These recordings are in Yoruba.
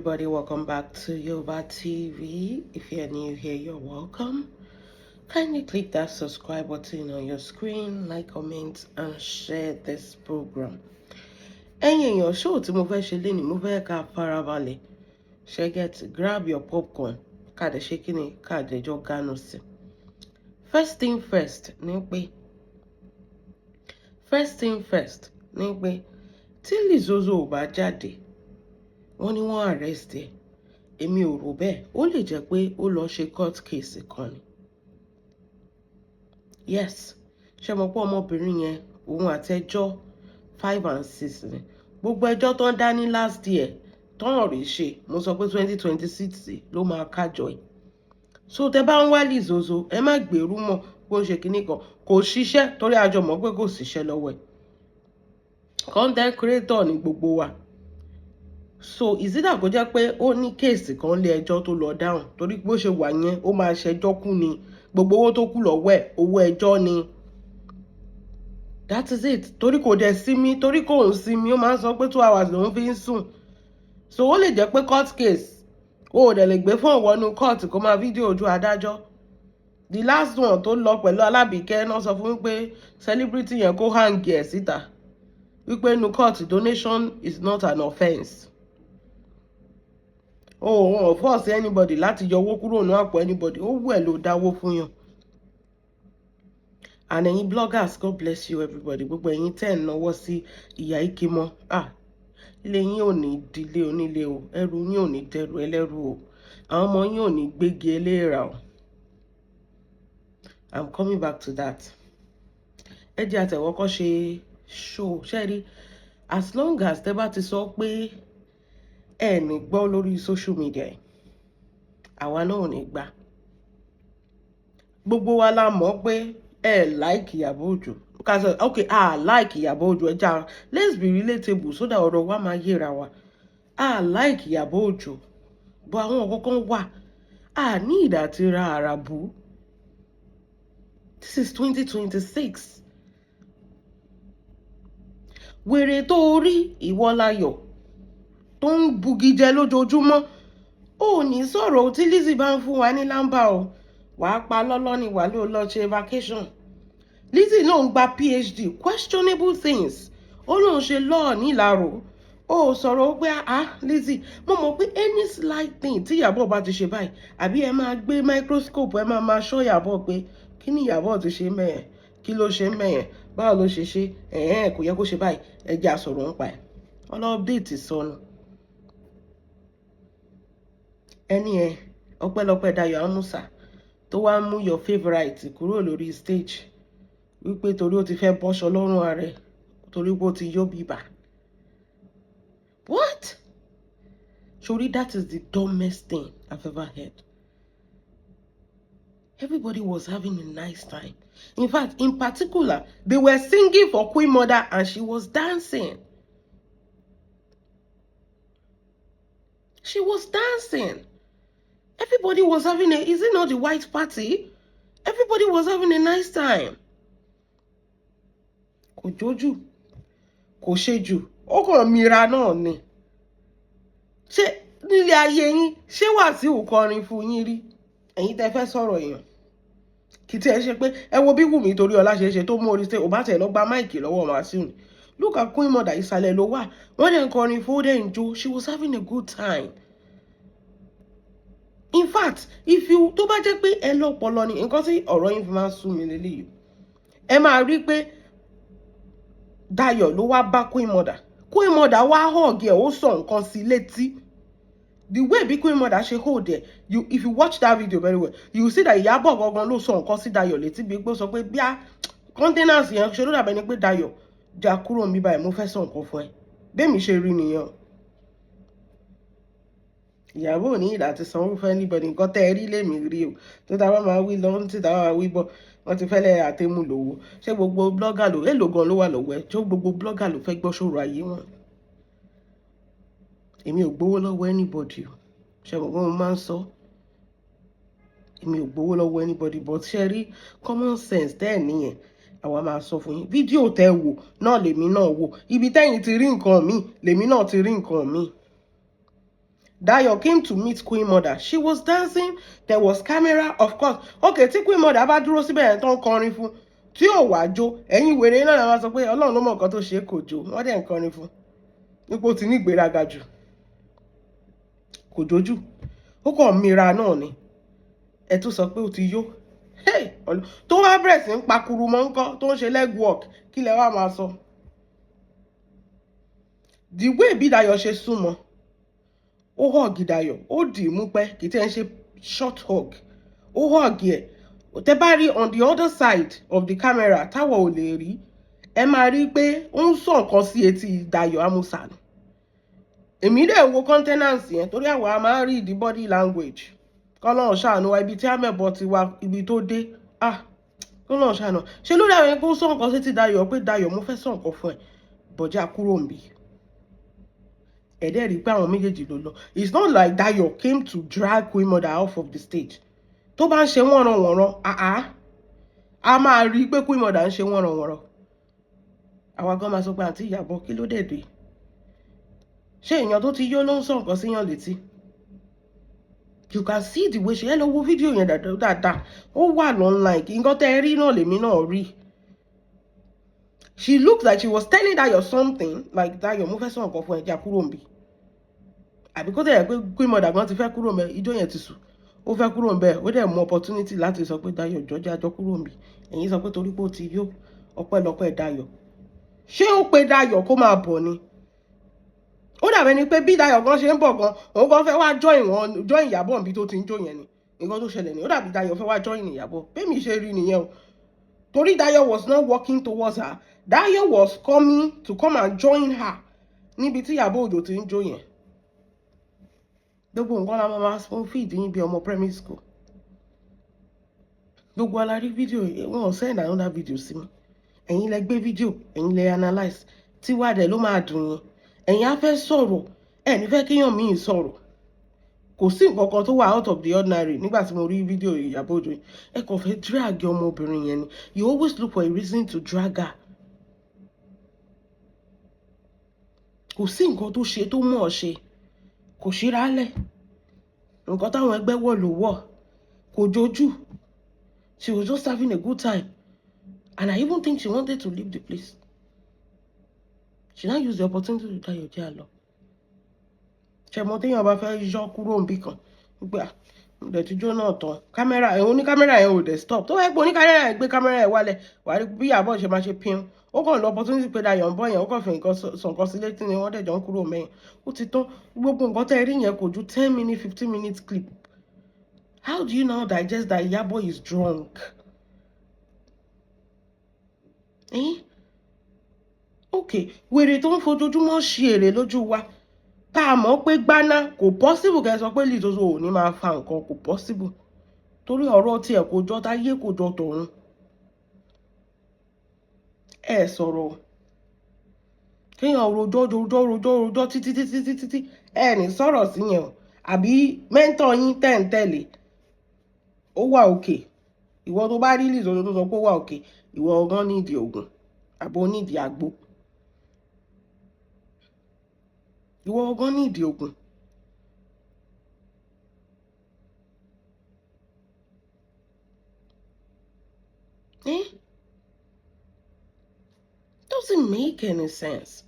Everybody, welcome back to Yoba TV. If you're new here, you're welcome. Kindly click that subscribe button on your screen, like, comment, and share this program. Ẹ̀yin èèyàn, show tí mo fẹ́ ṣe lénìí, mo fẹ́ ká farabalẹ̀. Ṣe get, grab your popcorn, ká dẹ̀ ṣe kíni, ká dẹ̀ jọ gánú sí. First thing first ni pé, first thing first ni pé, tí Lizozo ò bá jáde, wọ́n ní wọ́n arrest ẹ̀. Èmi ò rò bẹ́ẹ̀. Ó lè jẹ́ pé ó lọ ṣe court case kan ni. Yes, ṣe mọ̀ pé ọmọbìnrin yẹn, òun àtẹjọ́ 5 and 6 ni gbogbo ẹjọ́ tó ń dá ní last year tó ń rí ṣe. Mo sọ pé 2026 ló máa kájọ ẹ̀. So tẹ bá ń wá Lizozo, ẹ má gbèrú mọ́ bó ń ṣe kinní kan, kò ṣiṣẹ́, torí a jọ mọ̀ pé kò ṣiṣẹ́ lọ́wọ́ ẹ̀. Content creator ní gbogbo wa. So ìsídà kó jẹ́ pé ó ní case kan lé ẹjọ́ tó lọ dáhùn, torí bó ṣe wà yẹn, ó máa ṣẹjọ́ kú ni. Gbogbo owó tó kù lọ́wọ́ ẹ̀, owó ẹjọ́ ni. That is it. Torí kò dẹ̀ sinmi, torí kò ń sinmi. Ó máa ń sọ pé 2 hours lòún fi ń sùn. So ó lè jẹ́ pé court case. Ó dẹ̀ lè gbé fún ọ̀wọ́nú court kó máa fídíò ojú adájọ́. The last one tó lọ pẹ̀lú Alábìíkẹ́ náà, sọ fún pé celebrity yẹn kó hang ẹ̀ síta wípé inú court, donation is not an offence. O wọn ò force anybody láti yọ owó kúrò ní àpò anybody. Ó wù ẹ́ ló dáwó fún yàn. And ẹ̀yin bloggers, God bless you everybody. Gbogbo ẹ̀yin tẹ́ ẹ̀ náwó sí ìyá Ikimọ, ah, ilé yín ò ní dílé onílé o, ẹrù yín ò ní dẹrù ẹlẹ́rù o, àwọn ọmọ yín ò ní gbégi eléèrà o. I'm coming back to that. Ẹ jẹ́ àtẹ̀wọ́kọ́ ṣe show. Ṣe rí, as long as tẹ́ bá ti sọ pé ẹ ní gbọ́ lórí social media yìí, àwa náà ò ní gbà. Gbogbo wa la mọ̀ pé ẹ like Ìyábọ̀ Òjó. Ká sọ, ok, a like Ìyábọ̀ Òjó. Ẹ já, let's be relatable so that ọ̀rọ̀ wa máa yéra wa. A like Ìyábọ̀ Òjó, but àwọn kankan wà a ní ìdá tí ra àràbù. This is 2026. Wèrè tó rí Ìwọ́láyọ̀ tó ń bugi jẹ lójoojúmọ́, ò ní sọ̀rọ̀. Tí Lizzy bá ń fún wa ní lámbà o, wàá pa lọ́lọ́ ni, wàá ló lọ ṣe vacation. Lizzy náà ń gba PhD, questionable things. Ó lóun ṣe law nílàró, ó sọ̀rọ̀ pé, ah, Lizzy, mo mọ̀ pé any slight thing tí Ìyábọ̀ bá ti ṣe báyìí, àbí ẹ máa gbé microscope, ẹ máa máa ṣọ́ Ìyábọ̀ pé kí ni Ìyábọ̀ ti ṣe mẹ́yẹn, kí ló ṣe mẹ́yẹn, báwo ló ṣe ṣe, ẹ̀hẹ́n, kò yẹ kó ṣe báyìí, ẹ jẹ́ àsọ̀rọ̀ ń pa ẹ̀. Ọlọ́ update sọnù ẹni ẹ. Ọpẹ́lọpẹ́ Dayọ̀ Amusa tó wá mú your favourite kúrò lórí stage, wípé torí ó ti fẹ́ bọ́ṣọ lọ́rùn ààrẹ, torí pé ó ti yó bíbà. What? Sori, that is the dumbest thing I've ever heard. Everybody was having a nice time. In fact, in particular, they were singing for Queen Mother and she was dancing. She was dancing. Everybody was having a, is it not the white party? Everybody was having a nice time. Kò jójú, kò ṣe jù, ó kàn mira náà ni. Ṣé nílé ayé yín, ṣé Wàsíù kọrin fún yín rí? Ẹ̀yin tẹ́ fẹ́ sọ̀rọ̀ èèyàn. Kì í tiẹ̀ ṣe pé ẹ wo bí Wùmí torí ọlá ṣe é ṣe tó mú orí ṣe ò bá tẹ̀ lọ gba mic lọ́wọ́ Wàsíù ni. Look at Queen Mother, ìsàlẹ̀ ló wà. Wọ́n dẹ̀ ń kọrin fún, ó dẹ̀ ń jó. She was having a good time. In fact, if you, tó bá jẹ́ pé ẹ lọ́pọlọ ni, nǹkan tí ọ̀rọ̀ yín fi máa ń sú mi lélẹ́yìí, ẹ máa rí pé Dayọ̀ ló wá bá Queen Mother. Queen Mother wá hug ẹ̀, ó sọ nǹkan sí létí. The way bí Queen Mother ṣe hold ẹ̀, you, if you watch that video very well, you will see that Ìyábọ̀ gangan ló sọ nǹkan sí Dayọ̀ létí, bí pé ó sọ pé bíá containers yẹn ṣe ló dàbẹ̀ ni pé Dayọ̀ já kúrò níbí báyìí, mo fẹ́ sọ nǹkan fún ẹ. Bẹ́ẹ̀ mi ṣe rí nìyẹn. Ìyàbọ̀ ò ní ìdá ti sanwó fún anybody. Nǹkan tẹ́ ẹ rí lèmi rí o. Tó tá a bá máa wí lọ, tí tá a bá máa wí bọ̀, wọ́n ti fẹ́lẹ́ àtẹ̀mú lówó. Ṣé gbogbo blogger ló èlò gan ló wà lọ́wọ́ ẹ? Ṣé gbogbo blogger ló fẹ́ gbọ́ sọ̀rọ̀ ayé wọn? Èmi ò gbowó lọ́wọ́ anybody o. Ṣe mọ̀ pé mo máa ń sọ, èmi ò gbowó lọ́wọ́ anybody, but ṣe rí common sense tẹ́ ẹ̀ níyẹn, àwa máa sọ fún yín. Fídíò tẹ́ wò náà lèmi náà wò. Ibi tẹ́yìn ti rí nǹkan mi, lèmi náà ti rí nǹkan mi. Dayo came to meet Queen Mother. She was dancing. There was camera, of course. Okay, tí Queen Mother bá dúró síbẹ̀ yẹn tó ń kọrin fún, tí ò wá jó, ẹ̀yin wèrè náà la máa sọ pé Ọlọ́run ló mọ̀ nǹkan tó ṣe é, kò jó. Wọ́n dẹ̀ ń kọrin fún. Nípò tí ní ìgbéraga jù. Kò jójú. Ó kàn mira náà ni. Ẹ tún sọ pé ó ti yó. Hey, tó wá bẹ̀rẹ̀ sí ń pakuru mọ́ ńkọ́, tó ń ṣe leg work, kí lẹ wá máa sọ? The way bí Dayo ṣe súnmọ́, ó hug Dayo, ó dì í mú pẹ́, kì í tẹ́ ń ṣe short hug, ó hug ẹ̀. Tẹ́ bá rí on the other side of the camera táwọn ò lè rí, ẹ máa rí pé ó ń sọ nǹkan sí etí Dayo Amusa ni. Èmi dẹ̀ wo countenance yẹn torí àwa máa ń rí the body language. Kọ́lọ́run ṣàánú wa, ibi tí Amẹ̀bọ ti wá, ibi tó dé. Ah, Kọ́lọ́run ṣàánú. Ṣé lórí àwọn ẹni kó sọ nǹkan sétí Dayo pé Dayo, mo fẹ́ sọ nǹkan fún ẹ, bọ̀já kúrò níbí. Ẹ dẹ̀ rí pé àwọn méjèèjì ló lọ. It's not like Dayo came to drag Queen Mother off of the stage. Tó bá ń ṣe wọ́nranwọ̀nran, àá, a máa rí pé Queen Mother ń ṣe wọ́nranwọ̀nran. Àwa gan máa sọ pé àǹtí Ìyábọ̀, kí ló dé dé? Ṣé èèyàn tó ti yó ló ń sọ nǹkan síyàn létí? You can see the way she, ẹ lọ wo fídíò yẹn dáadáa. Ó wà online. Nǹkan tẹ́ ẹ rí náà lèmi náà rí. She looked like she was telling Dayo something, like, Dayo, mo fẹ́ sọ nǹkan fún ẹ, já kúrò níbí. Àbí kó tẹ̀ yẹ pé Queen Mother gan ti fẹ́ kúrò ńbẹ̀, ijó yẹn ti sùn. Ó fẹ́ kúrò ńbẹ̀, ó dẹ̀ mú opportunity láti sọ pé Dayo, jọ̀ọ́ jẹ́ a jọ kúrò níbí. Ẹ̀yin sọ pé torí pé ó ti yó, ọpẹ́lọpẹ́ Dayo. Ṣé ó pe Dayo kó máa bọ̀ ni? Ó dàbí ẹni pé bí Dayo gan ṣe ń bọ̀ gan, òun gan fẹ́ wá join wọn, join Ìyábọ̀ níbi tó ti ń jó yẹn ni. Nǹkan tó ṣẹlẹ̀ ni, ó dàbí Dayo fẹ́ wá join Ìyábọ̀. Bẹ́ẹ̀ mi ṣe rí nìyẹn o. Torí Dayo was not walking towards her. Dayo was coming to come and join her níbi tí Ìyábọ̀ Òjó ti ń jó yẹn. Gbogbo nǹkan la máa spoon feed yín bí ọmọ primary school. Gbogbo wa la rí fídíò, wọn ò send another video sí mi. Ẹ̀yin lẹ gbé fídíò, ẹ̀yin lẹ analyse. Tiwa dẹ̀ ló máa dùn yín. Ẹ̀yin á fẹ́ sọ̀rọ̀, ẹ̀ ní fẹ́ kéèyàn míì sọ̀rọ̀. Kò sí nǹkan kan tó wà out of the ordinary nígbà tí mo rí fídíò Ìyábọ̀ Òjó yìí. Ẹ kàn fẹ́ drag ọmọbìnrin yẹn ni. You always look for a reason to drag her. Kò sí nǹkan tó ṣe tó mọ̀ ọ́ ṣe. Kò ṣíra lẹ̀. Nǹkan táwọn ẹgbẹ́ wọ̀ ló wọ̀. Kò jojú. She was just having a good time. And I even think she wanted to leave the place. She now used the opportunity to Dayo, jẹ́ àlọ́. Ṣé mo téèyàn bá fẹ́ yọ kúrò níbì kan? Gbà, dẹ̀ tí jó náà tán. Kámẹ́rà ẹ̀, oní kámẹ́rà yẹn ò dẹ̀ stop. Tó bá yẹ pé oní kámẹ́rà yẹn gbé kámẹ́rà yẹn wálẹ̀, wàá rí bí Ìyábọ̀ ṣe máa ṣe pín. Ó kàn lọ opportunity pé Dayo ń bọ̀ yẹn, ó kàn fi nǹkan sọ nǹkan sí létí ni wọ́n dẹ̀ jọ ń kúrò mẹ́yìn. Ó ti tán. Gbogbo nǹkan tẹ́ ẹ rí yẹn kò ju 10 minutes, 15 minutes clip. How do you now digest that Ìyábọ̀ is drunk? Eh? Okay, wèrè tó ń fojoojúmọ́ ṣe èrè lójú wa. Tá a mọ̀ pé gbaná kò possible kẹ́ ẹ sọ pé Lizzy ò ní máa fa nǹkan, kò possible. Torí ọ̀rọ̀ tiẹ̀ kò jọ táyé, kò jọ tọ̀run. Ẹ sọ̀rọ̀. Kéèyàn rojọ́ rojọ́ rojọ́ rojọ́ títí títí títí títí, ẹ ní sọ̀rọ̀ sí yẹn o. Àbí mentor yín tẹ̀ ń tẹ̀lé, ó wà òkè. Ìwọ tó bá rí Lizzy tó sọ pé ó wà òkè, ìwọ gan nídìí ògùn àbò nídìí àgbo. Ìwọ gan nídìí ògùn. Eh? Doesn't make any sense.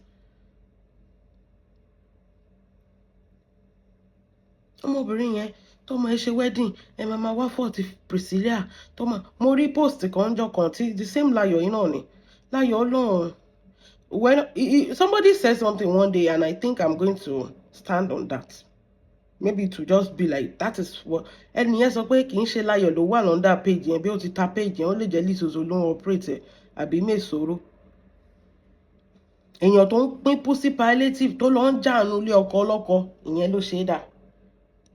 Ọmọbìnrin yẹn tọmọ ẹ ṣe wedding, ẹ máa máa wá fọ́ọ̀tì Priscilla tọmọ. Mo rí post kan jọ kan tí the same Láyọ̀ yìí náà ni. Láyọ̀ Ọlọ́run. When somebody said something one day, and I think I'm going to stand on that. Maybe to just be like, that is what ẹni yẹn sọ pé kì í ṣe Láyọ̀ ló wà lọ́ndà page yẹn, bí ó ti ta page yẹn, ó lè jẹ́ Lizzy ló ń operate ẹ̀ àbí Mèsòrò. Èèyàn tó ń pín pussy palliative, tó lọ ń jàánu ilé ọkọ ọlọ́kọ, ìyẹn ló ṣe é dà.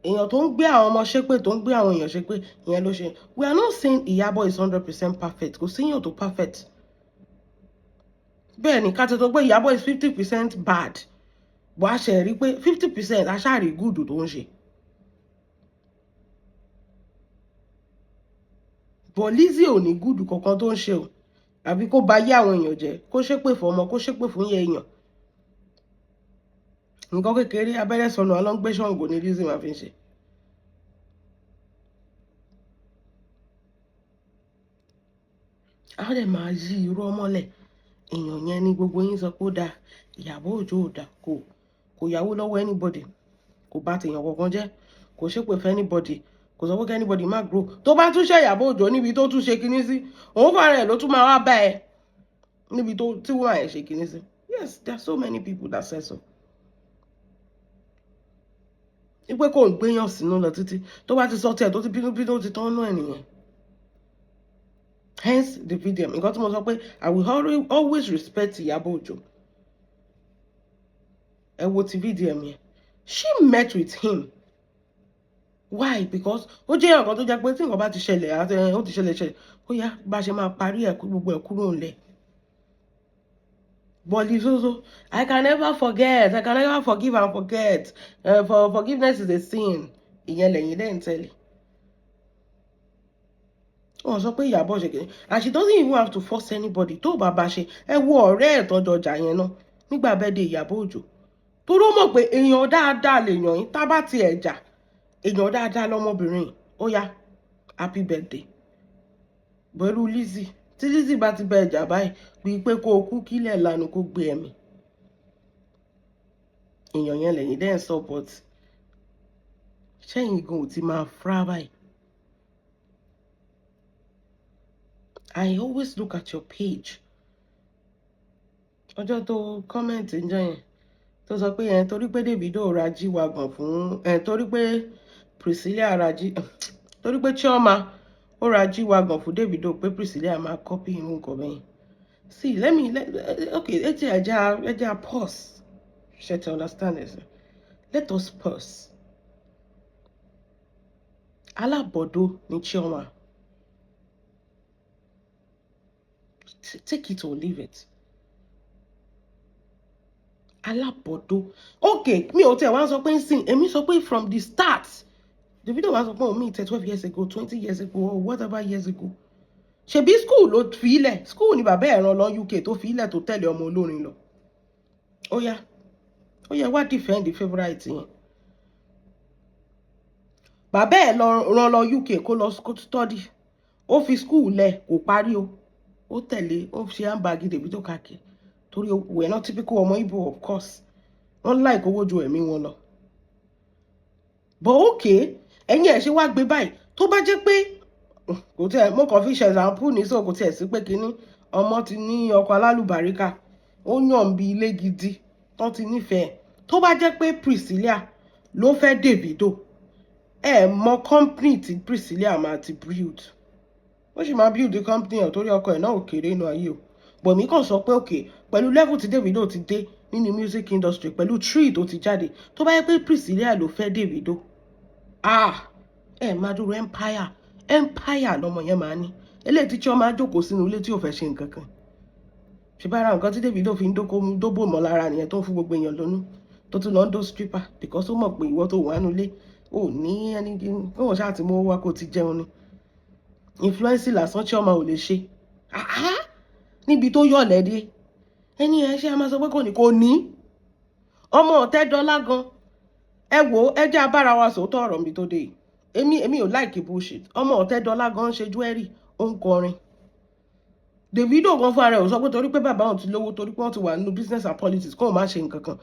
Èèyàn tó ń gbé àwọn ọmọ ṣépè, tó ń gbé àwọn èèyàn ṣépè, ìyẹn ló ṣe. We are not saying Ìyábọ̀ is 100% perfect. Kò séèyàn tó perfect. Bẹ́ẹ̀ ni, ká tó tó pé Ìyábọ̀ is 50% bad. Bó a ṣe rí pé 50% aṣáàrí good tó ń ṣe. But Lizzy ò ní good kankan tó ń ṣe o. Àbí kó ba yé àwọn èèyàn jẹ́, kó ṣépè fún ọmọ, kó ṣépè fún iye èèyàn. Nǹkan kékeré, abẹ́rẹ́ sọnù alọ́ngbé Ṣàngó ní Lizzy máa fi ń ṣe. Á dẹ̀ máa yí irọ́ mọ́lẹ̀. Èèyàn yẹn ni gbogbo yín sọ pé ó dáa. Ìyábọ̀ Òjó ò dáa, kò yáwó lọ́wọ́ anybody, kò bá tèèyàn kankan jẹ́, kò ṣépè fún anybody, kò sọ pé kí anybody má grow. Tó bá tún ṣe Ìyábọ̀ Òjó níbi tó tún ṣe kinní sí, òun fúnra rẹ̀ ló tún máa wá bá ẹ níbi tó tí wọ́n ẹ̀ ṣe kinní sí. Yes, there are so many people that say so. Wípé kò ń gbéyàn sínú lọ títí, tó bá ti sọ tiẹ̀, tó ti bínú bínú, ó ti tán nú ẹ̀ nìyẹn. Hence the video. Nǹkan tí mo sọ pé I will always respect Ìyábọ̀ Òjó. Ẹ wo ti VDM yẹn. She met with him. Why? Because ó jẹ́ nǹkan tó jẹ́ pé tí nǹkan bá ti ṣẹlẹ̀ àti ó ti ṣẹlẹ̀ ṣẹlẹ̀, ó yá, bá ṣe máa parí ẹ̀, kó gbogbo ẹ̀ kúrò ńlẹ̀. But so I can never forget, I can never forgive and forget. For forgiveness is a sin. Ìyẹn lẹ́yìn lẹ́yìn tẹ́lẹ̀. Wọ́n sọ pé Ìyábọ̀ ṣe kìíní, and she doesn't even have to force anybody tó bá bá ṣe. Ẹ wo ọ̀rẹ́ ẹ̀ tọ́jọ́ ọjà yẹn náà nígbà birthday Ìyábọ̀ Òjó, toró mọ̀ pé èèyàn dáadáa lèèyàn yín, tá bá tiẹ̀ jà, èèyàn dáadáa lọmọbìnrin. Ó yá, happy birthday. Pẹ̀lú Lizzy, tí Lizzy bá ti bẹ ẹjà báyìí, bíi pé kó o kú kílẹ̀ lanu kó gbé ẹ̀mí èèyàn yẹn lẹ́yìn dẹ́n support. Ṣẹ́yìn gan ò ti máa fura báyìí? I always look at your page. Ọjọ́ tó comment ń jẹ́ yẹn, tó sọ pé ẹ̀ torí pé Davido ra G-Wagon fún ẹ̀, torí pé Priscilla ra G, torí pé Chioma ó ra G-Wagon fún Davido, pé Priscilla máa copy irú nǹkan bẹ́yẹn. See, let me let, okay, ẹ jẹ́ pause. Ṣe to understand this? Let us pause. Alábọ̀dọ̀ ni Chioma. Take it or leave it. Alábọ̀dọ̀. Okay, mi ò tẹ̀ wá sọ pé ń sìn, èmi sọ pé from the start, Davido wá sọ pé òun meet 12 years ago, 20 years ago or whatever years ago. Ṣebí school ló fi ilẹ̀, school ni bàbá ẹ̀ rán lọ UK, tó fi ilẹ̀, tó tẹ̀lé ọmọ olórin lọ. Ó yá, ó yẹ wá defend the favourite yẹn. Bàbá ẹ̀ lọ rán lọ UK kó lọ study, ó fi school lẹ̀, kò parí o, ó tẹ̀lé, ó ṣe handbag Davido káàkiri, torí we're not typical ọmọ Igbo. Of course, wọ́n like owó ju ẹ̀mí wọn lọ. But okay, ẹ̀yin ẹ̀ ṣe wá gbé báyìí, tó bá jẹ́ pé kò tẹ̀, mo kàn fi ṣe example ní, sọ kò tiẹ̀ sí pé kínní, ọmọ ti ní ọkọ alálùbáríkà, ó yàn bí ilé gidi tó ti nífẹ̀ẹ́. Tó bá jẹ́ pé Priscilla ló fẹ́ Davido, ẹ mọ company tí Priscilla máa ti build. Ó sì máa build the company ẹ̀, torí ọkọ ẹ̀ náà ò kéré inú ayé o. But mi kàn sọ pé okay, pẹ̀lú level tí Davido ti dé nínú music industry, pẹ̀lú tree tó ti jáde, tó bá yẹ pé Priscilla ló fẹ́ Davido, ah, ẹ máa dúró, empire, empire lọmọ yẹn máa ní. Eléyìí tí Chioma jókòó sínú ilé tí ò fẹ́ ṣe nǹkan kan ṣe bá ara nǹkan tí Davido fi ń dóbò mọ́ lára nìyẹn, tó ń fún gbogbo èèyàn lónú, tó tún lọ ń dó stripper, because ó mọ̀ pé ìwọ tó wà nulẹ̀ ò ní ẹni kó wọ́n ṣáà ti mú wá, kó ti jẹun ni. Influence lásán Chioma ò lè ṣe níbi tó yọ̀lẹ̀ dé. Ẹni ẹ ṣe a máa sọ pé kò ní, kò ní ọmọ ọ̀tẹ́dọ́lá gan. Ẹ wo, ẹ jẹ́ abára wa sòótọ́ ọ̀rọ̀ mi tó dé yìí. Èmi ò like bullshit. Ọmọ ọ̀tẹ́dọ́lá gan ń ṣe jewelry, ó ń kọrin. Davido gan fúnra rẹ̀ ò sọ pé torí pé bàbá òun ti lówó, torí pé wọ́n ti wà nínú business and politics, kóun má ṣe nǹkan kan.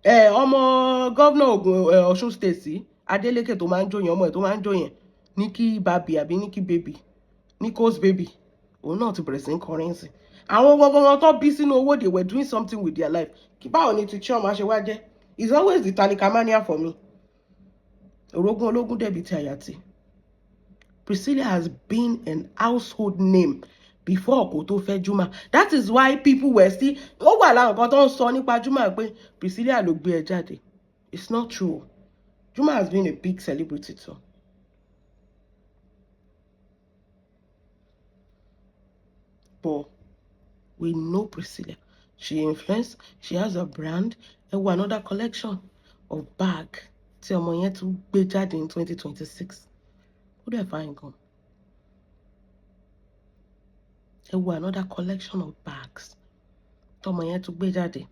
Ẹ ọmọ governor Ògùn, Ọ̀ṣun State sí Adeleke, tó máa ń jó yẹn, ọmọ ẹ̀ tó máa ń jó yẹn, Nikki Baby àbí Nikki Baby, Nichols Baby, òun náà ti bẹ̀rẹ̀ sí ń kọrin sí. Àwọn gangan tó bí sínú owó, they were doing something with their life. Kí báwo ni ti Chioma ṣe wá jẹ́? It's always the talikamania for me. Orogún ológun dẹ̀bi ti àyàtì. Priscilla has been an household name before kó tó fẹ́ Juma. That is why people were still, ó wà láwọn nǹkan tó ń sọ nípa Juma pé Priscilla ló gbé ẹ jáde. It's not true. Juma has been a big celebrity too. But we know Priscilla. She influenced, she has a brand. Ẹ wo another collection of bag tí ọmọ yẹn tún gbé jáde in 2026. Ó dẹ̀ fine gan. Ẹ wo another collection of bags tọmọ yẹn tún gbé jáde.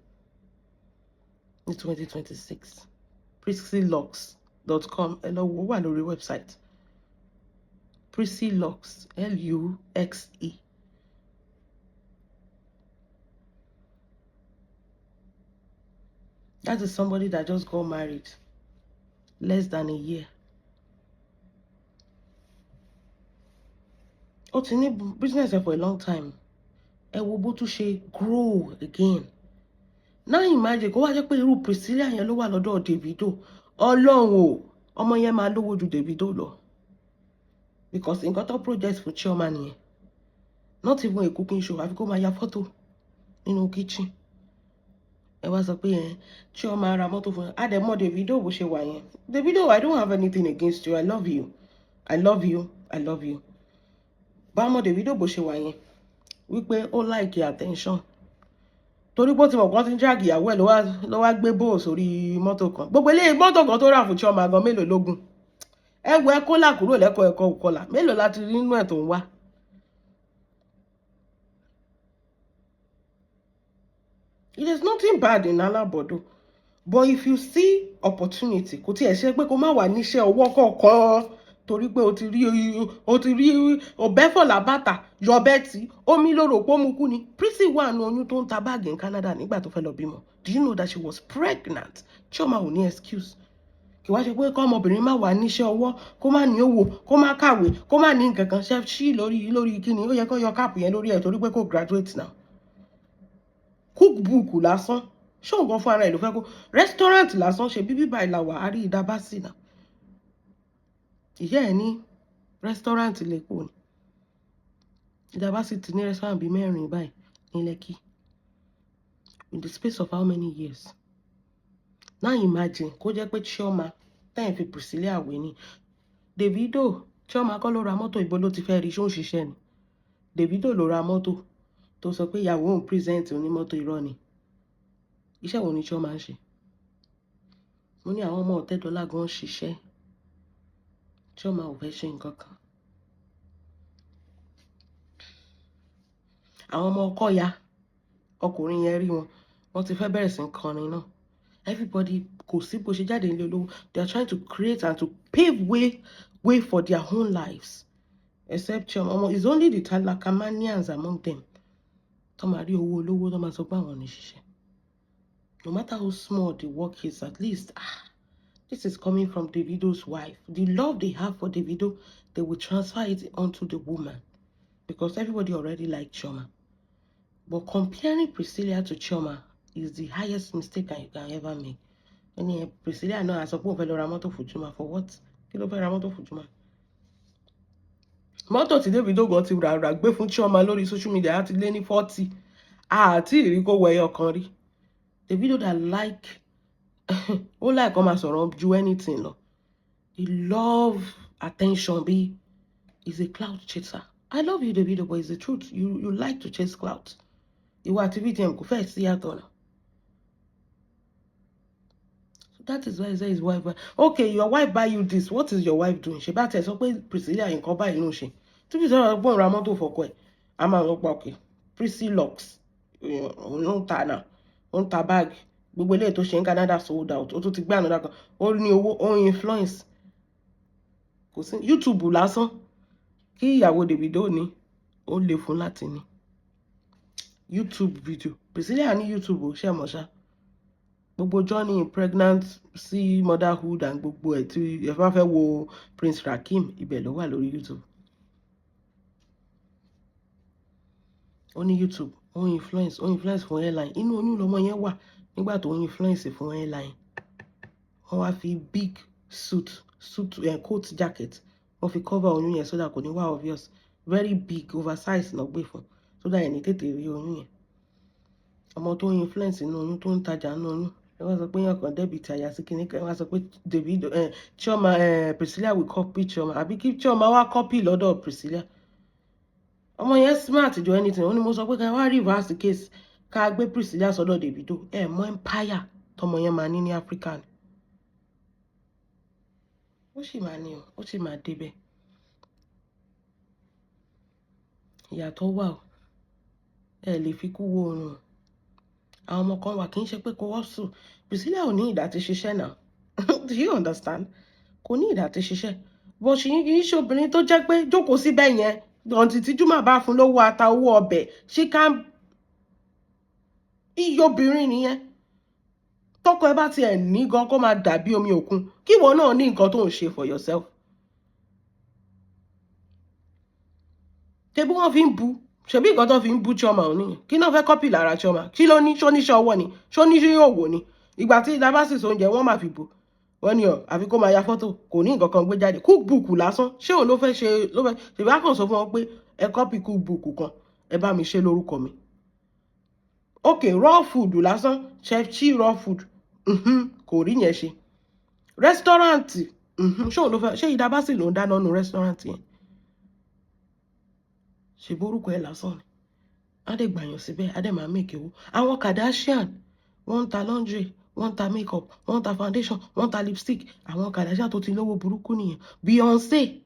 ní 2026. Priscilux.com, ẹ lọ wo, wà lórí website. Priscilux, Luxe. That is somebody that just got married less than a year. Ó ti ní business for a long time. Ẹ wo bó tún ṣe grow again. Now imagine kó wá jẹ́ pé irú Priscilla yẹn ló wà lọ́dọ̀ Davido. Ọlọ́run o, ọmọ yẹn máa lówó ju Davido lọ. Because nǹkan tó project fún Chioma nìyẹn. Not even a cooking show, àfi kó máa ya fọ́tò nínú kitchen. Ẹ wá sọ pé ẹ Chioma ra mọ́tò fún ẹ. Àdẹ̀mọ́ Davido bó ṣe wà yẹn. Davido, I don't have anything against you. I love you. I love you. I love you. Bámọ̀ Davido bó ṣe wà yẹn, wípé ó like attention. Torí pé ó ti mọ̀ pé wọ́n ti ń drag ìyàwó ẹ̀, ló wá gbé bóò sórí mọ́tò kan. Gbogbo eléyìí, mọ́tò kan tó rà fún Chioma gan, mélòó lógún? Ẹ wo, ẹ kólà kúrò lẹ́kọ̀ọ́ ẹ̀kọ́ òkọlà. Mélòó láti rí nínú ẹ̀ tó ń wá? It is nothing bad in Alábọ̀dọ̀. But if you see opportunity, kò tiẹ̀ ṣe pé kó má wà níṣẹ́ ọwọ́ kọ̀ọ̀kan torí pé o ti rí ọ̀bẹ́fọ̀lá bàtà yọ̀bẹ́ tí omi ló rò pé ó mu kú ni. Prissy wà nù oyún tó ń ta báàgì ní Canada nígbà tó fẹ́ lọ bímọ. Do you know that she was pregnant? Chioma ò ní excuse. Kì wá ṣe pé kọ́ ọmọbìnrin má wà níṣẹ́ ọwọ́, kó má ní owó, kó má kàwé, kó má ní nǹkan kan ṣe ṣí lórí kíni. Ó yẹ kó yọ cap yẹn lórí ẹ̀ torí pé kó graduate now. Cookbook lásán, ṣé òun gan fún ara ẹ̀ ló fẹ́ kó restaurant lásán ṣe bíbí báyìí la wà á rí ìdábàsì náà. Ìyá ẹ̀ ní restaurant lẹ́kọ̀ọ́ ni. Ìdábàsì ti ní restaurant bíi mẹ́rin báyìí ní Lekki. In the space of how many years? Now imagine kó jẹ́ pé Chioma tẹ́yìn fi Priscilla wé ni. Davido, Chioma kọ́ ló ra mọ́tò, ìbò ló ti fẹ́ rí? Ṣó ń ṣiṣẹ́ ni? Davido ló ra mọ́tò tó sọ pé ìyàwó òun present onímọ́tò, irọ́ ni. Iṣẹ́ wo ni Chioma ń ṣe? Mo ní àwọn ọmọ Ọ̀tẹ́dọ́lá gan ṣiṣẹ́. Chioma ò fẹ́ ṣe nǹkan kan. Àwọn ọmọ ọkọ ya ọkùnrin yẹn rí wọn, wọ́n ti fẹ́ bẹ̀rẹ̀ sí í kọrin náà. Everybody, kò sí bó ṣe jáde nílé olówó, they are trying to create and to pave way for their own lives, except Chioma. Ọmọ, it's only the Talakamanians among them tó máa rí owó olówó tó máa sọ pé àwọn ò ní ṣiṣẹ́. No matter how small the work is, at least, ah, this is coming from Davido's wife. The love they have for Davido, they will transfer it onto the woman because everybody already like Chioma. But comparing Priscilla to Chioma is the highest mistake I can ever make. Ẹni Priscilla náà sọ pé òun fẹ́ lọ ra mọ́tò fún Juma for what? Kí ló fẹ́ ra mọ́tò fún Juma? Mọ́tò tí Davido gan ti rà rà gbé fún Chioma lórí social media á ti lé ní 40. Àti ìrí kó wọ ẹyọ kan rí. Davido that like, ó like kó máa sọ̀rọ̀ ju anything lọ. He love attention, bí is a clout chaser. I love you, Davido, but it's the truth. You like to chase clout. Ìwọ àti VDM kò fẹ́ sí yàtọ̀ náà. So that is why he say his wife buy. Okay, your wife buy you this. What is your wife doing? Ṣé bá tẹ̀ sọ pé Priscilla nǹkan báyìí ló ń ṣe. Tí Priscilla sọ pé òun ra mọ́tò fọ́kọ ẹ̀, a máa lọ pa òkè. Priscilux, òun ló ń ta náà. Ó ń ta báàgì. Gbogbo eléyìí tó ṣe ní Canada sold out. Ó tún ti gbé another kan. Ó ní owó, ó ń influence. Kò sí YouTube lásán. Kí ìyàwó Davido ní, ó lè fún láti ní. YouTube video. Priscilla ní YouTube ò ṣe mọ̀ ṣá. Gbogbo journey pregnant sí motherhood and gbogbo ẹ̀, tí ẹ bá fẹ́ wo Prince Rakim, ibẹ̀ ló wà lórí YouTube. Ó ní YouTube, ó influence fún airline. Inú oyún lọmọ yẹn wà nígbà tó ń influence fún airline. Wọ́n wá fi big suit, coat jacket, wọ́n fi cover oyún yẹn so that kò ní wá obvious. Very big, oversize náà gbé fún so that ẹni tètè rí oyún yẹn. Ọmọ tó ń influence inú oyún, tó ń tajà inú oyún. Ẹ wá sọ pé èèyàn kan debit àyà sí kinní kan. Ẹ wá sọ pé Davido, Chioma, Priscilla will copy Chioma. Àbí kí Chioma wá copy lọ́dọ̀ Priscilla? Ọmọ yẹn smart ju anything. Ó ní mo sọ pé ká wá reverse case, ká gbé Priscilla sọ́dọ̀ Davido. Ẹ mọ empire tọmọ yẹn máa ní ní Africa ni. Ó sì máa ní o, ó sì máa débẹ̀. Ìyàtọ̀ wà o. Ẹ lè fi kú wo oorun. Àwọn ọmọ kan wà, kì í ṣe pé kó hustle, Priscilla ò ní ìdá ti ṣiṣẹ́ náà. Do you understand? Kò ní ìdá ti ṣiṣẹ́, bó ṣe kì í ṣe obìnrin tó jẹ́ pé jókòó síbẹ̀ yẹn ọ̀ǹtí tí Juma bá fún lówó ata, owó ọbẹ̀. She can, iye obìnrin nìyẹn. Tọkọ ẹ bá tiẹ̀ ní gan, kó máa dàbí omi òkun, kí ìwọ náà ní nǹkan tó ń ṣe for yourself. Ṣebí wọ́n fi ń bu, ṣebí nǹkan tó fi ń bú Chioma ò níyẹn. Kí náà fẹ́ copy lára Chioma? Kí ló ní? Ṣó níṣẹ́ ọwọ́ ni? Ṣó níṣẹ́ òwò ni? Ìgbà tí ìdá bá sì sóúnjẹ, wọ́n máa fi bù wọ́n ní ọ, àfi kó máa ya fọ́tò, kò ní nǹkan kan gbé jáde. Cookbook lásán, ṣé òun ló fẹ́ ṣe? Ló fẹ́ ṣèbí á kàn sọ fún wọn pé ẹ copy cookbook kan, ẹ bá mi ṣe lórúkọ mi. Ok, raw food lásán, Chef Chi raw food, kò rí yẹn ṣe. Restaurant, ṣé òun ló fẹ́ ṣé? Ìdá bá sì ló ń dáná nu restaurant yẹn, ṣe borúkọ ẹ lásán ni. Á dẹ̀ gbàyàn síbẹ̀, á dẹ̀ máa make owó. Àwọn Kardashian, wọ́n ń ta laundry, wọ́n ń ta makeup, wọ́n ń ta foundation, wọ́n ń ta lipstick. Àwọn Kardashian tó ti lówó burúkú nìyẹn. Beyonce,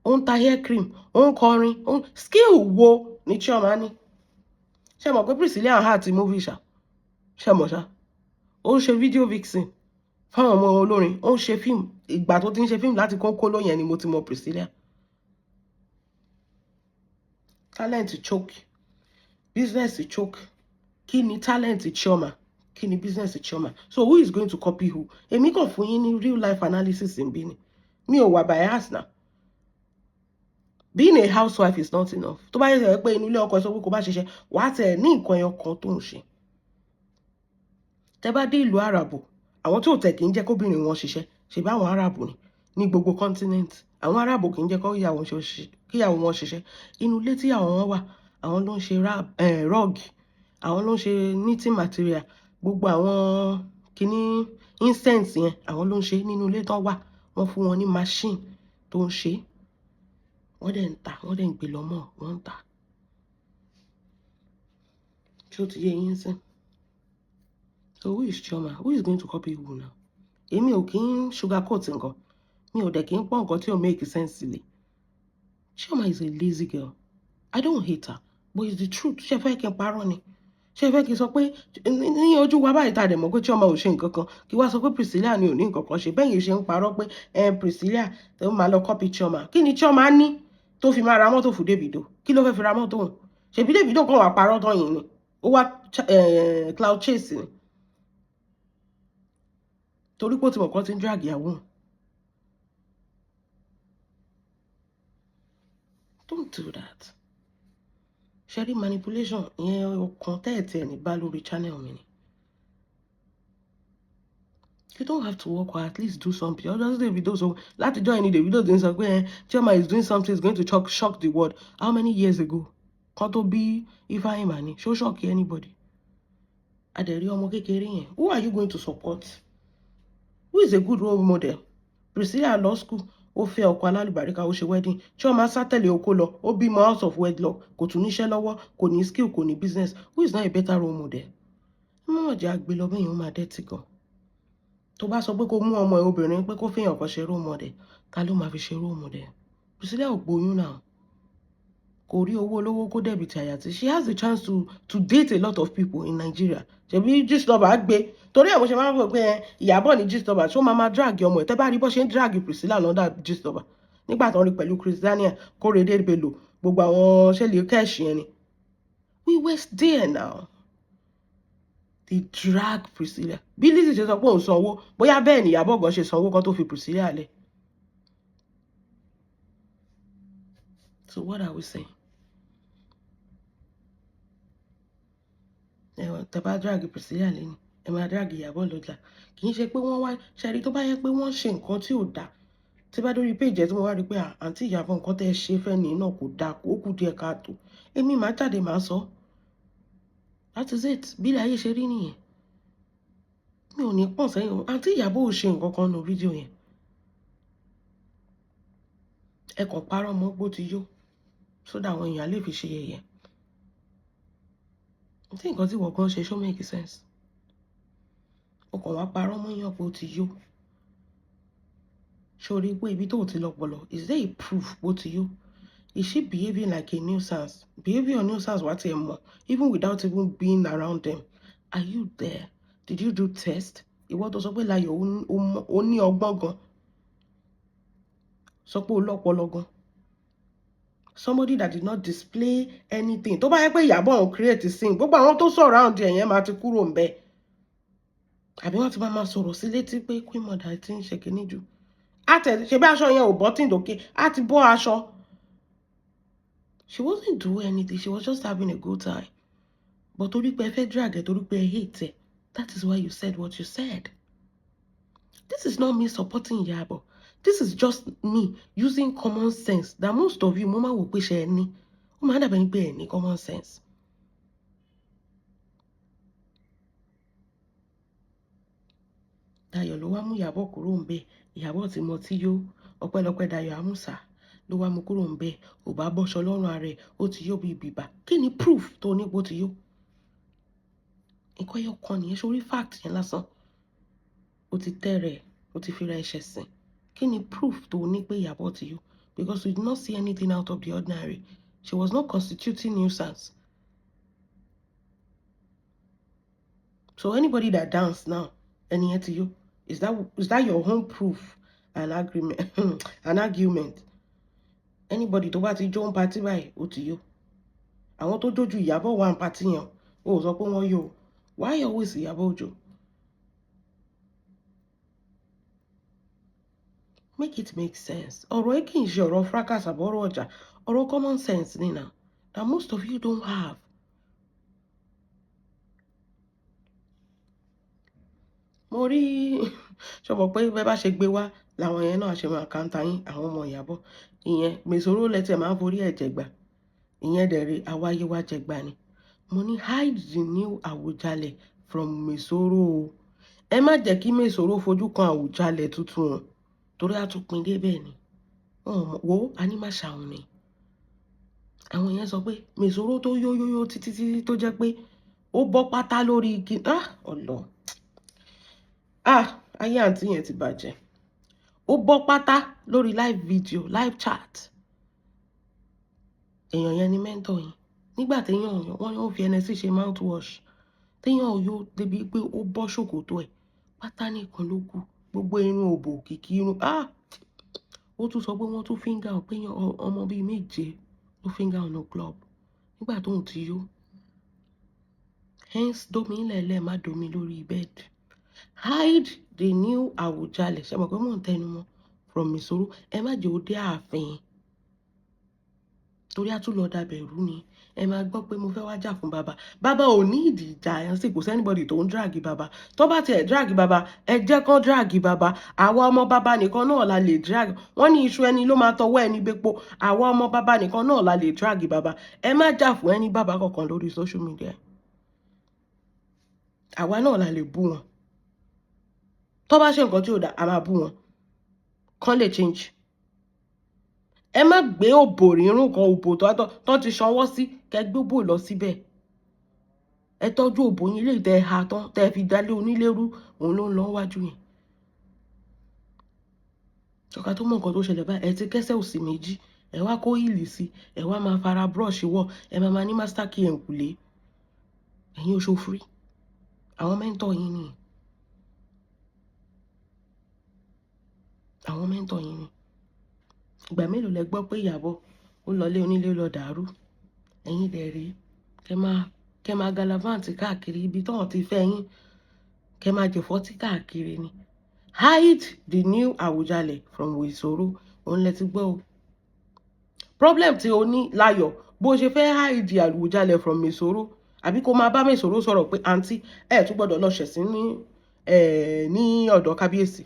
ó ń ta hair cream, ó ń kọrin, ó ń skill. Wo ni Chioma ní? Ṣe mọ̀ pé Priscilla act movie ṣá? Ṣe mọ̀ ṣá? Ó ń ṣe video vixen fáwọn ọmọ olórin, ó ń ṣe fíìmù. Ìgbà tó ti ń ṣe fíìmù láti kónkóló yẹn ni mo ti mọ Priscilla. Talent choke, business choke. Kí ni talent Chioma? Kí ni business Chioma? So who is going to copy who? Èmi kàn fún yín ní real life analysis ń bí ni, mi ò wà bias na. Being a housewife is not enough. Tó bá yẹ pé inú ilé ọkọ ẹ sọ pé kò bá ṣiṣẹ́, wàá tẹ̀ ní nǹkan ẹyọ kan tó ń ṣe. Tẹ bá dé ìlú àràbò, àwọn tí ò tẹ̀ kì í jẹ́ kóbìnrin wọn ṣiṣẹ́. Ṣe bá àwọn àràbò ni ní gbogbo continent, àwọn àràbò kì í jẹ́ kíyàwó wọn ṣiṣẹ́. Inú ilé tíyàwó wọn wà, àwọn ló ń ṣe rug, àwọn ló ń ṣe knitting material, gbogbo àwọn kíní incense yẹn, àwọn ló ń ṣe nínú ilé tán wà. Wọ́n fún wọn ní machine tó ń ṣe, wọ́n dẹ̀ ń tà, wọ́n dẹ̀ ń gbé lọ́mọ́, wọ́n ń tà. Ṣé ó ti yé yín sìn? So who is Chioma? Who is going to copy who now? Èmi ò kí ń sugarcoat nǹkan, mi ò dẹ̀ kí ń pọ́n nǹkan tí ò make sense lè. Chioma is a lazy girl. I don't hate her, but it's the truth. Ṣé fẹ́ kí n parọ́ ni? Ṣé fẹ́ kí n sọ pé ní ojú wa báyìí tá a dẹ̀ mọ̀ pé Chioma ò ṣe nǹkan kan, kí wá sọ pé Priscilla ni ò ní nǹkan kan ṣe? Bẹ́ẹ̀ yìí ṣe ń parọ́ pé ẹ Priscilla tó máa lọ copy Chioma. Kí ni Chioma ní tó fi máa ra mọ́tò fún Davido? Kí ló fẹ́ fi ra mọ́tò hùn? Ṣèbí Davido kan wà parọ́ tán yìí ni, ó wá clout chase ni, torí pé ó ti mọ̀ kán ti ń drag ìyàwó hùn. Don't do that. Ṣẹ́rí manipulation ìyẹn, ọkàn tẹ́ẹ̀tì ẹ̀ ní bá lórí channel mi ni. You don't have to work or at least do something. Ọjọ́ sí Davido sọ látijọ́ ẹni, Davido ti ń sọ pé Chioma is doing something, is going to shock the world. How many years ago kan tó bí Ifeanyi ni ṣó shock anybody? Adẹ̀rí ọmọ kékeré yẹn. Who are you going to support? Who is a good role model? Priscilla law school, ó fẹ́ ọkọ alálùbáríkà, ó ṣe wedding. Chioma sátẹ̀lé oko lọ, ó bímọ out of wedlock, kò tún níṣẹ́ lọ́wọ́, kò ní skill, kò ní business. Who is not a better role model? Mọ̀mọ́ jẹ́ àgbẹ̀ lọ bẹ́yẹn, ó máa dẹ́tì gan. Tó bá sọ pé kó mú ọmọ ẹ obìnrin pé kó fẹ́yàn kan ṣe role model, ta ló máa fi ṣe role model? Priscilla ò gbóyún náà, kò rí owó olówó kó dẹ̀bi tàyà tí she has the chance to date a lot of people in Nigeria. Ṣebí Gistlover gbé torí ẹ̀, mo ṣe máa ń rò pé Ìyábọ̀ ní Gistlover, ṣó máa máa drag ọmọ ẹ̀? Tẹ́ bá rí bó ṣe ń drag Priscilla lọ́dà Gistlover nígbà tó ń rí pẹ̀lú Chris Daniel, Kórèdé Bello, gbogbo àwọn ṣẹlẹ̀ kẹ́ẹ̀ṣì yẹn ni. We were there now, they drag Priscilla. Bí Lizzy ṣe sọ pé òun sanwó, bóyá bẹ́ẹ̀ ni Ìyábọ̀ gan ṣe sanwó kan tó fi Priscilla lẹ̀. So what are we saying? Tẹ́ bá drag Priscilla lẹ́nu, ẹ máa drag Ìyábọ̀ lọ́jà. Kì í ṣe pé wọ́n wá ṣẹ́rí. Tó bá yẹ pé wọ́n ṣe nǹkan tí ò dáa, tí bá dórí péjì ẹ tí mo wá rí pé àǹtí Ìyábọ̀, nǹkan tẹ́ ẹ ṣe fẹ́ ní náà kò dáa, kó kù díẹ̀ káàtó, èmi máa jáde, máa sọ. That is it. Bí ilé ayé ṣe rí nìyẹn. Mi ò ní pọ̀n sẹ́yìn. Àǹtí Ìyábọ̀ ò ṣe nǹkan kan nù fídíò yẹn. Ẹ kàn parọ́ mọ́ gbó ti yó sódà àwọn èèyàn lè fi ṣe yẹ̀yẹ́. Tí nǹkan tí wọ́n gan ṣe, ṣó make sense? O kàn wá parọ́ mọ́ yàn pé ó ti yó. Ṣó rí pé ibi tó ti lọ́pọlọ? Is there a proof pé ó ti yó? Is she behaving like a nuisance? Behaviour nuisance wá tiẹ̀ mọ̀, even without even being around them. Are you there? Did you do test? Ìwọ tó sọ pé Láyọ̀ ó ní ọgbọ́n gan, sọ pé ó lọ́pọlọ gan, somebody that did not display anything. Tó bá yẹ pé Ìyábọ̀ ń create scene, gbogbo àwọn tó surround ẹ̀ yẹn máa ti kúrò ń bẹ̀, àbí wọ́n ti máa máa sọ̀rọ̀ sí létí pé Queen Mother ti ń ṣe kinní jù. Àtẹ ṣe bí aṣọ yẹn ò bọ́ tí ń dòkè á ti bọ́ aṣọ. She wasn't doing anything, she was just having a good time. But torí pé ẹ fẹ́ drag ẹ, torí pé ẹ hate ẹ, that is why you said what you said. This is not me supporting Iyabo. This is just me using common sense that most of you, mo máa wò pé ṣe ẹ ní, ó máa dàbẹ̀ ní pé ẹ ní common sense. Dayọ̀ ló wá mú Ìyábọ̀ kúrò ń bẹ̀. Ìyábọ̀ tí mo ti yó, ọpẹ́lọpẹ́ Dayọ̀ Àmúsà ló wá mú kúrò ń bẹ̀. Ò bá bọ́ṣọ lọ́rùn ara ẹ̀, ó ti yó bíi bìbà. Kí ni proof tó ní pé ó ti yó? Nǹkan ẹyọ kan nìyẹn, sórí fact yẹn lásán. Ó ti tẹ́ rẹ̀, ó ti fi ra ẹ̀ṣẹ̀ sìn. Kí ni proof tó ní pé Ìyábọ̀ ti yó? Because we did not see anything out of the ordinary. She was not constituting nuisance. So anybody that dance now, ẹni yẹn ti yó. Is that your own proof and agreement, an argument? Anybody tó bá ti jó ń party báyìí, ó ti yó. Àwọn tó jójú Ìyábọ̀ wà ń party yẹn, ó sọ pé wọ́n yó. Why always Ìyábọ̀ Òjó? Make it make sense. Ọ̀rọ̀ yìí kì í ṣe ọ̀rọ̀ fracas àbọ̀rọ̀ ọjà. Ọ̀rọ̀ common sense ni now that most of you don't have. Mo rí ṣé o mọ̀ pé bẹ́ẹ̀ bá ṣe gbé wá làwọn yẹn náà ṣe máa kàńtà yín, àwọn ọmọ Ìyábọ̀. Ìyẹn mèsòrò lẹ́tẹ̀ máa ń forí ẹ̀jẹ̀ gbà. Ìyẹn dẹ̀ rí awáyé wá jẹ gbà ni. Mo ní hide the new Awùjalẹ̀ from Mèsòrò o. Ẹ má jẹ́ kí Mèsòrò fojú kan Àwùjalẹ̀ tuntun o, torí a tún pín dé bẹ́ẹ̀ ni. Wọ́n wo a ní má ṣàwọn ni. Àwọn yẹn sọ pé Mèsòrò tó yó yó yó títí títí tó jẹ́ pé ó bọ́ pátá lórí igi. Ah! Ọlọ́run. Ah! Ayé àǹtí yẹn ti bàjẹ́. Ó bọ́ pátá lórí live video, live chat. Èèyàn yẹn ni mentor yín. Nígbà téèyàn wọ́n yóò fi Hennessy ṣe mouthwash. Téèyàn yó débi pé ó bọ́ ṣòkòtò ẹ̀. Pátá nìkan ló kù. Gbogbo irun òbò kìkì irun. Ah! Ó tún sọ pé wọ́n tún finger pé ọmọ bíi méje ló finger on a club nígbà tóun ti yó. Hence, domi ńlẹ̀ẹ́lẹ̀ má domi lórí bed. Hide the new Awùjalẹ̀. Ṣé mo pé mò ń tẹnu mọ́ from Mèsòrò. Ẹ má jẹ́ ó dé ààfin. Torí a tún lọ dabẹ̀ rú ni. Ẹ máa gbọ́ pé mo fẹ́ wá jà fún bàbá. Bàbá ò ní ìdí ìjà ẹ̀ sí, kò sí anybody tó ń drag bàbá. Tó bá tiẹ̀ drag bàbá, ẹ jẹ́ kán drag bàbá. Àwa ọmọ bàbá nìkan náà la lè drag. Wọ́n ní iṣu ẹni ló máa tọwọ́ ẹni bepo. Àwa ọmọ bàbá nìkan náà la lè drag bàbá. Ẹ má jà fún ẹni bàbá kankan lórí social media. Àwa náà la lè bú wọn. Tó bá ṣe nǹkan tí ò dá, a máa bú wọn. Kán lè change. Ẹ má gbé òbò rírùn kan, òbò tó ti sanwó sí, kẹ́ gbé òbò lọ síbẹ̀. Ẹ tọ́jú òbò yín lè tẹ ha tán, tẹ fi dálé onílérú, òun ló ń lọ wájú yẹn. Ṣọ̀ká tó mọ nǹkan tó ṣẹlẹ̀ báyìí, ẹ ti kẹ́sẹ̀ òsì méjì, ẹ wá kó ìlì sí, ẹ wá máa fara brush wọ̀, ẹ máa máa ní master key ẹ̀ǹkùlé. Ẹ̀yin oṣó free. Àwọn mentor yín ni. Àwọn mentor yín ni. Ìgbà mélòó lẹ gbọ́ pé Ìyábọ̀ ó lọlé onílé lọ dàrú? Ẹ̀yin dẹ̀ rí, kẹ máa galavant káàkiri ibi tí wọ́n ti fẹ́ yín, kẹ máa jẹ̀fọ́tí káàkiri ni. Hide the new Awùjalẹ̀ from Mèsòrò. Òun lẹ ti gbọ́ o. Problem tí o ní Láyọ̀, bó ṣe fẹ́ hide Àwùjalẹ̀ from Mèsòrò, àbí kó máa bá Mèsòrò sọ̀rọ̀ pé àǹtí ẹ tún gbọ́dọ̀ lọ ṣẹ̀sín ní, ní ọ̀dọ̀ kábíyèsí.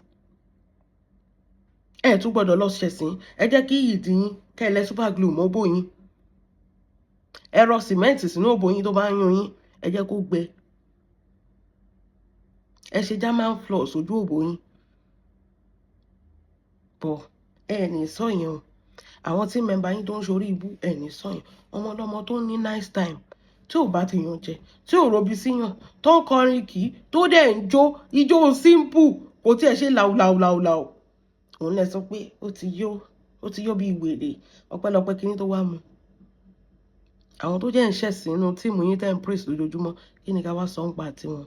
Ẹ tún gbọ́dọ̀ lọ ṣẹ̀sín. Ẹ jẹ́ kí ìdí yín kẹ́ ẹ lẹ super glue mọ́ òbò yín. Ẹ rọ sìmẹ́ǹtì sínú òbò yín tó bá ń yún yín. Ẹ jẹ́ kó gbẹ. Ẹ ṣe German floor sójú òbò yín. Bọ̀ ẹ ní sọ yẹn o. Àwọn team member yín tó ń ṣorí ibú, ẹ ní sọ yẹn. Ọmọ ọlọ́mọ tó ní nice time, tí ò bá ti yàn jẹ, tí ò robi síyàn, tó ń kọrin kì í, tó dẹ̀ ń jó, ijó simple, kò tí ẹ ṣe làwùlàwùlàwù. Òun lẹ sọ pé ó ti yó bí wèrè. Ọpẹ́lọpẹ́ kíní tó wá mu. Àwọn tó jẹ́ ń ṣẹ̀sín inú team yín tẹ́ ń praise lójoojúmọ́, kí ni ká wá sọ ń pa tiwọn?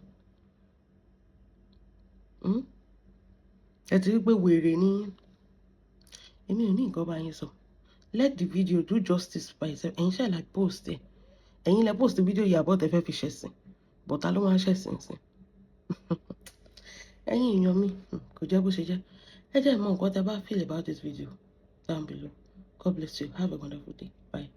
Ẹ ti rí pé wèrè ní. Èmi ò ní nǹkan bá yín sọ. Let the video do justice by itself. Ẹ̀yin ṣe like post ẹ̀, ẹ̀yin lẹ post video yìí, àbọ̀ tẹ fẹ́ fi ṣẹ̀sìn bọ̀tá ló máa ń ṣẹ̀sìn sí. Ẹ̀yin èèyàn mi, kò jẹ́ bó ṣe jẹ́. Ẹ jẹ́ mọ̀ nǹkan tẹ́ bá feel about this video down below. God bless you. Have a wonderful day. Bye.